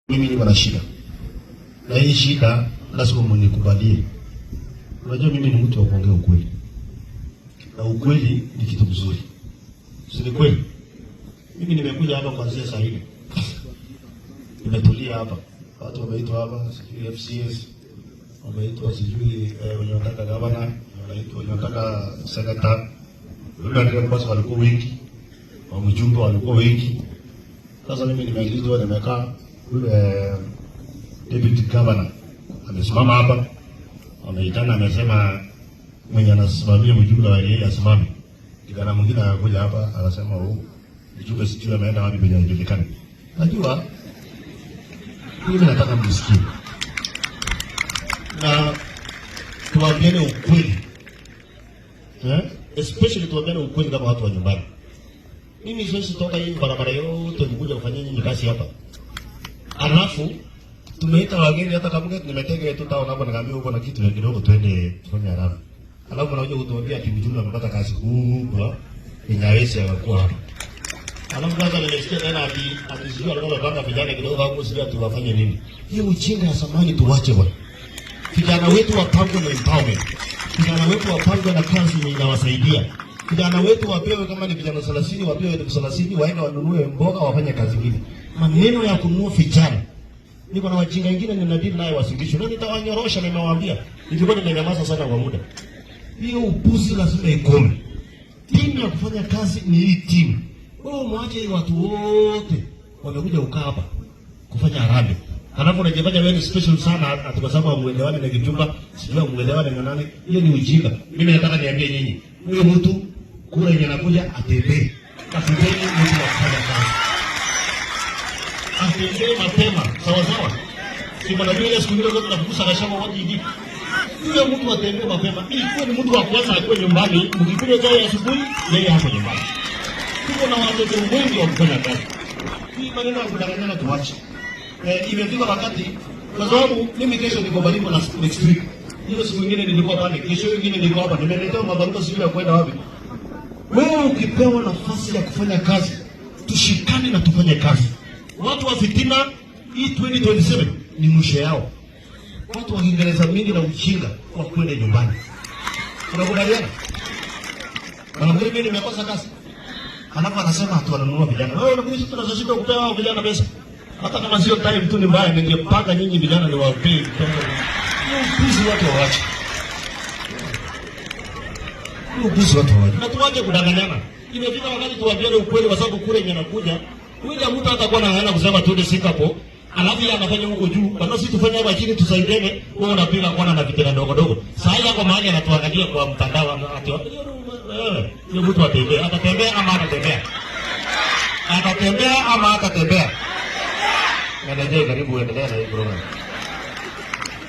Mimi niko na shida, na hii shida lazima mnikubalie. Unajua mimi ni mtu wa kuongea ukweli, na ukweli ni kitu mzuri, si ni kweli? Mimi nimekuja hapa kuanzia saa 4, nimetulia hapa, watu wameitwa hapa, sijui FCS wameitwa, sijui wenye wanataka gavana, wanaitwa wenye wanataka senata, wale walikuwa wengi, wa mjumbe walikuwa wengi. Sasa mimi nimeulizwa, nimekaa, yule deputy governor amesimama hapa, ameitana, amesema mwenye anasimamia mjumbe wa area asimame. Kijana mwingine akakuja hapa akasema, oh, mjumbe sijui ameenda wapi penye hajulikani. Najua mimi nataka mnisikie na tuambiane ukweli, eh? Especially tuambiane ukweli kama watu wa nyumbani. Mimi siwezi toka hii barabara yote nikuja kufanyia nyinyi kazi hapa. Alafu tumeita wageni, hata kama nimetega tu town hapo, nikaambia huko na kitu kidogo, twende tufanye haraka. Alafu unakuja kutuambia ati mjumbe amepata kazi kubwa yenye hawezi akakuwa hapa. Alafu kwanza nimesikia tena ati sijui alikuwa amepanga vijana kidogo hapo, sijui ati wafanye nini. Hiyo ujinga ya zamani tuwache bwana. Vijana wetu wapangwe na empowerment. Vijana wetu wapangwe na kazi yenye inawasaidia. Vijana wetu wapewe, kama ni vijana 30 wapewe 30,000 waende wanunue mboga wafanye kazi nyingine. Maneno ya kununua vijana, niko na wajinga wengine ninadeal naye Uasin Gishu na nitawanyorosha, nimewaambia. Nilikuwa nimenyamaza sana kwa muda. Hiyo upuzi lazima ikome. Timu ya kufanya kazi ni hii timu. Wewe mwache watu wote wamekuja kukaa hapa kufanya harambee. Halafu unajifanya wewe ni special sana ati kwa sababu hamuelewani na Kipchumba, sijui hamuelewani na nani. Hiyo ni ujinga. Mimi nataka niambie nyinyi, huyo mtu kura yenye anakuja atembee. Tafuteni mtu wa kufanya kazi. Atembee mapema, sawa sawa. Si mnajua ile siku ile zote tunafukuza Gachagua wote hivi. Huyo mtu atembee mapema. Ili ni mtu wa kwanza akuwe nyumbani, mkikunywa chai asubuhi, yeye hapo nyumbani. Tuko na watoto wengi wa kufanya kazi. Hii maneno ya kudanganyana tuache. Imefika wakati kwa sababu mimi kesho niko Baringo na next week. Hiyo siku nyingine nilikuwa pale, kesho nyingine nilikuwa hapa, nimeletewa mabarua sijui ya kwenda wapi. Wewe ukipewa nafasi ya kufanya kazi, tushikane na tufanye kazi. Watu wa fitina, hii 2027 ni mwisho yao. Watu wa Kiingereza mingi na ujinga wa kwenda nyumbani. Unakubaliana? Wanafikiri mimi nimekosa kazi. Alafu anasema ati wananunua vijana. Wewe unafikiri sisi tunazozidi kupewa hao vijana pesa? Hata kama sio time tu ni mbaya, ningepanga nyinyi vijana niwapee pesa. Hiyo upuzi watu waache. Hiyo upuzi watu waache. Na tuache kudanganyana. Imefika wakati tuambiane ukweli kwa sababu kule yenye anakuja, William Ruto hatakuwa na hana kusema tuende Singapore. Alafu yeye anafanya huko juu, bado sisi tufanye hapa chini tusaidiane, wewe unapiga kona na vitendo ndogo ndogo. Sasa hivi hapo mahali anatuangalia kwa mtandao, ati wewe, yule mtu atembea, atatembea ama atatembea? Atatembea ama atatembea? Meneja, karibu uendelee na hii program.